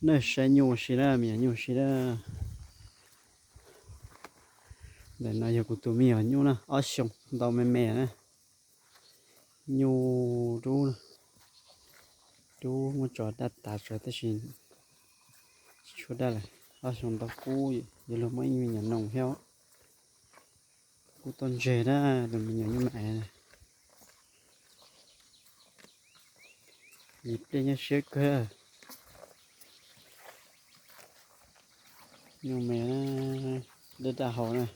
Nej saib nyuj ua si na, me nyuam nyuj ua si na. Ntawm no yog kuv tus me nyuam nyuj na, ob xyoos ntau me me na. Nyuj dub, dub muab tso daj tas tso tab sis tsis tshuav daj lawm. Ob xyoos ntau kub, yuav luag muab ib me nyuam noog thiab. Kub toj ntseg na, tus me nyuam nyuj me. Ib pliag nyuaj siab kawg. Nyuj me, daj daj hau na.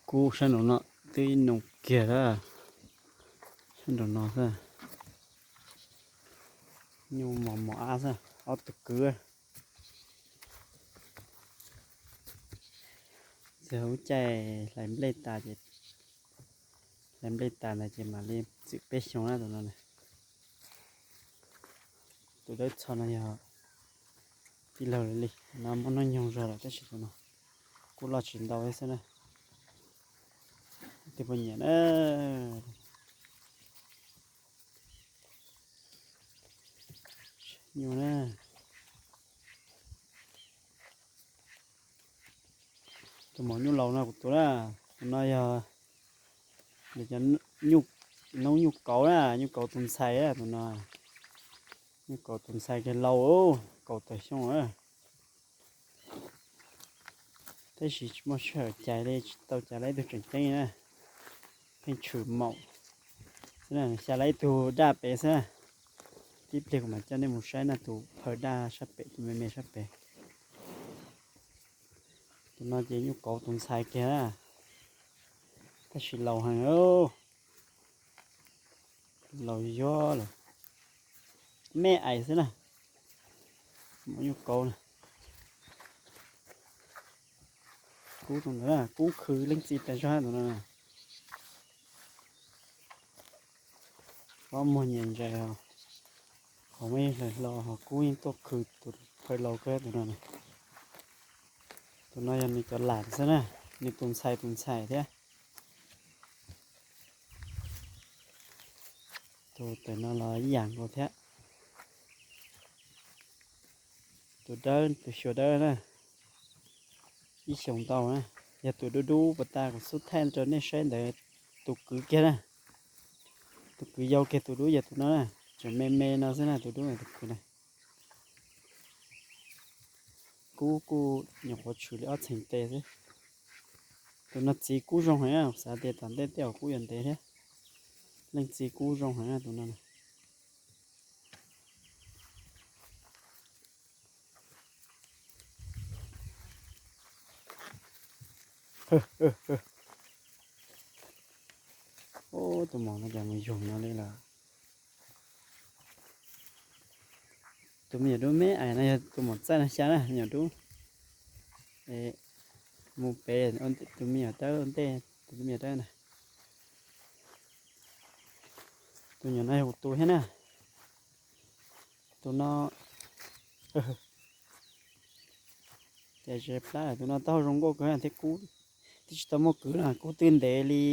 Kub sab nraum no twb ib noo kiag lawm. Sab nraum no xwb. Nyuj mos mos ab xwb, ob tug kwv. Txog lub caij hlais nplej tas ces, hlais nplej tas ntawd ces mam li txwm peb xyoo na tus no. Tus dawb txho no yog tij laug li, no muaj hnub nyoog zog lawm tab sis tus no kuj loj tsis ntau xwb na. Tus poj niam na, nyuj na. Tus maum nyuj laus no kuv tus na, tus no yog, cov, noob nyuj kauv na, nyuj kauv tus ntxhais na tus no. Nyuj kauv tus ntxhais kiag laus, kaum tawm xyoo. Tab sis tsis muaj sij hawm cais li, tsis tau cais lawv ib tug tseem ceeb na. Pheej tshwm maum xwb na, xya lawv ib tug daj pem xwb na. Tib pliag kuv mam coj nej mus saib na, tus phawj daj sab pem, tus me me sab pem. Tus no ces nyuj kauv tus ntxhais kiag na, tab sis laus heev, laus yuag lawm, me ais xwb na. Maum nyuj kauv na, kub tau ntawd, kub khw leej txiv tas zog tus no. Pob muag nyias ntsais, qhov muaj ib hlais hlo ho kub yeej tuaj khw tus phawj laus kawg tus no. Tus no yog nws cov lam xwb na, nws tus ntxhais tus ntxhais thiab. Tus tam no los ib yam nkaus thiab. Tus dawb, tus xyuas dawb na, ib xyoos ntau na. Yog tus dub dub puas tas kuv xub thaij rau nej saib ntawd, tus kwv kiag na. Tus kwv yau kiag tus dub yog tus no na, tseem me me no xwb na, tus dub tus kwv na. Kub kuj nyuam qhuav tshwm li ob txheem tes xwb. Tus no txiv kub zoo heev, xav tias tom ntej tej zaum kub yuav ntev thiab. Leej txiv kub zoo heev tus no. Tus maum no cas mus yug no li lawm. Tus me nyuam dub me ais no yog tus maum txaij no xya na, me nyuam dub. Mus pem tus me nyuam dawb ua ntej, tus me nyuam dawb na. Tus nyuam no yog kuv tus thiab na. Tus no, ces ze plab lawm, tus no taub hau zoo nkauj kawg thiab kub, twb tsis tau muaj kwv na, kub twb ntev li,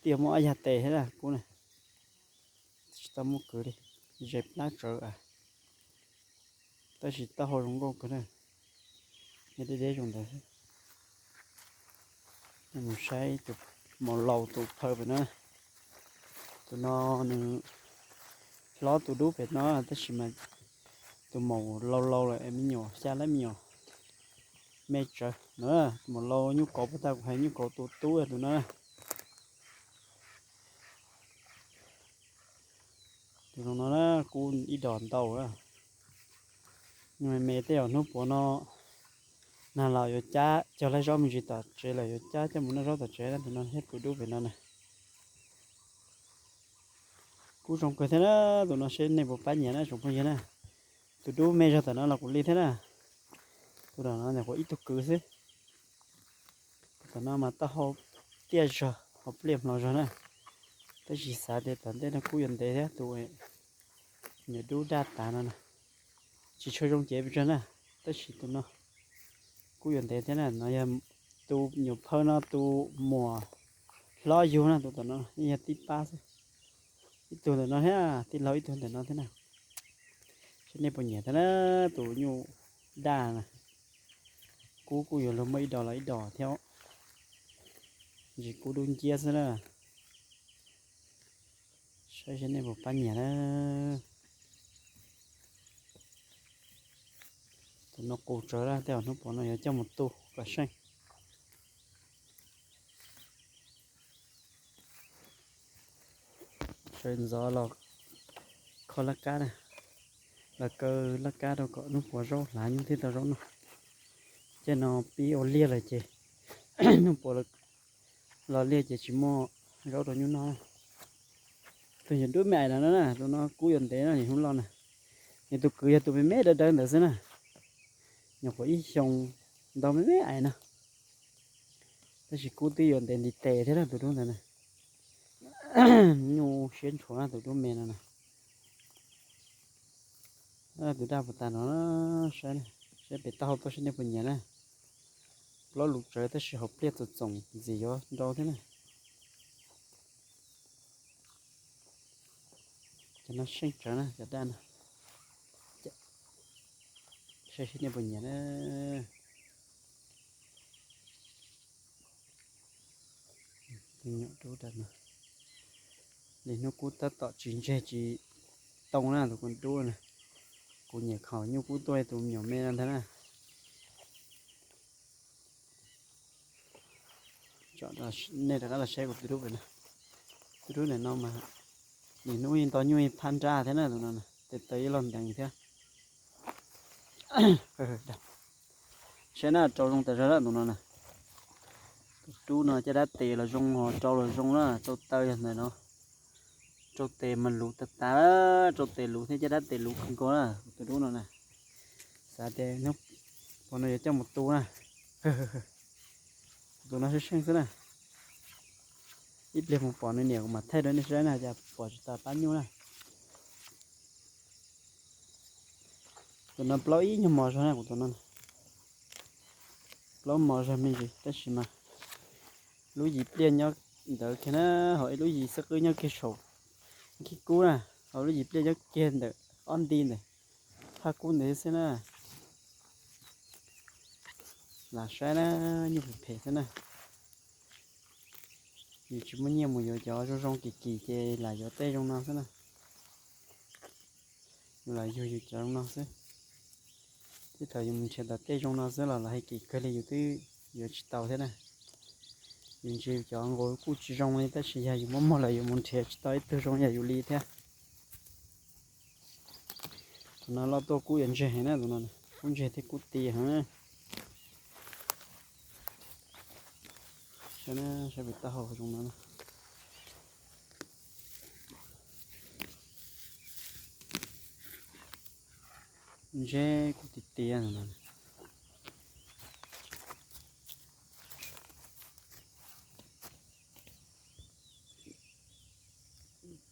twb yuav muaj ob yag tes thiab na kub na. Twb tsis tau muaj kwv li, ze plab tsawv, tab sis taub hau zoo nkauj kawg na. Deb deb zoo ntawd. Mus saib tus maum laus tus phawj pem no. Tus no nws hlob tus dub pem no tab sis mas tus maum laus laus lawm, me nyuam xya lawm, me nyuam me tsawv no. Tus maum laus nyuj kauv puag ta kuv hais, nyuj kauv tus tub tus no. Tus no na, kub ib dos ntau. Nyuj me me tej zaum hnub puav no nag los yuav cab cog laib zaub me ntsis tom tsev lawm, yuav cab coj mus noj zaub tom tsev na, tus no thiab tus dub pem no na. Kub zoo kawg thiab na, tus no seb nej puas pab nyiam na tsoom phooj ywg na. Tus dub me zog tom no los kuv li thiab na. Tus tom no nyuam qhuav ib tug kwv xwb. Tus tom no mas taub hau tiaj zog, hau pliaj hmlo zog na. Tab sis xav tias tom ntej no kub yuav ntev thiab, tus nyuam dub daj tas no na. Tsis tshua zoo cev pes tsawg na, tab sis tus no kub yuav ntev thiab na. No yog tus nyuam phawj no tus muam hlob yug na, tus tom no yeej yog tib pab xwb. Ib tug ntawm no thiab, tij laug ib tug ntawm no thiab na. Nej puas nyiam thiab na, tus nyuj daj na. Kub kuj yuav luag muaj ib dos los ib dos thiab, ntsis kub dub nciab xwb na. Saib seb nej puas pab nyiam na. Tus no qus tsawv na, tej zaum hnub puav no yuav coj mus tu kom seej. Sawv ntxov los kho laj kab na, los kaw laj kab rau kom hnub puav zaub hlav nyuj thiaj tau zaub noj. Caij no pib ua liaj lawm ces hnub puav los liaj ces tsis muaj zaub rau nyuj noj na. Tus nyuam dub me ais no na, tus no kub yuav ntev no, niam hnub loj na. Nws tus kwv yog tus me me dawb dawb ntawd xwb na, nyuam qhuav ib xyoo ntau me me ais no. Tab sis kub twb yuav ntev ntiv tes thiab na tus dub ntawd na. Nyuj siab ntshuav na tus dub me no na. Tus daj puas tas no, saib, saib pem taub hau tuaj saib nej puas nyiam na. Plaub lus tsawv tab sis hauv pliaj txoom txoom ntxim yuav nrau thiab na. Cov no seej tsawv na cov daj no. Saib seb nej puas nyiam na. Tus nyuam dub daj no, li hnub kub tab tom tsis ntseg tsis too na tus dub na. Kuv nyiam khaum nyuj kub tuaj tus me nyuam me no ntag na. Nej rov qab los saib kuv tus dub pem na. Tus dub ntawm no mas, nim hnub yeej nto nyuj ib phab nrab thiab na tus no, tes taw ib loj nteev thiab. Saib na, rau zoo tas zog na tus no na. Tus dub no caj dab tes los zoo, ho rau los zoo na, rau taw yog ntawm no. Rau tes mas luv tas tas, rau tes luv thiab caj dab tes luv kawg nkaus na, tus dub no na. Xav tias hnub puav no yuav coj mus tu na. Tus no seej seej xwb na. Ib pliag mus pom nws niam kuv mam thaij rau nej saib na, cas pom tsis tau pab nyuj na. Tus no plaub ib nyuag mos zog na, kuv tus no plaub mos zog me ntsis tab sis mas lub yim pliaj nyob ntawd kiag na, ho ib lub yim xab qwb nyob kiag saum khib kub na, ho lub yim pliaj nyob kiag ntawm ob nti ntawm phaj kub ntawd xwb na. Lam saib na, nyuj phem phem xwb na. Yus tsis muaj nyiaj mus yuav cov zoo zoo kim kim ces lam yuav tej zoo no xwb na. Yus lam yug yus cov zoo no xwb. Tej thaum yus mus nrhiav tom tej zoo no xwb los los hais kim kawg li yus twb yuav tsis tau thiab na. Yus ntsia yus cov nkaus kuj tsis zoo li tab sis yog yus muaj muag los yus mus nrhiav tsis tau ib tug zoo yam yus li thiab. Tus no loj tuaj kub yuav ntseg heev na, tus no kub ntseg thiab kub ti heev. Saib pem taub hau zoo no. Ntseg kub ti ti no.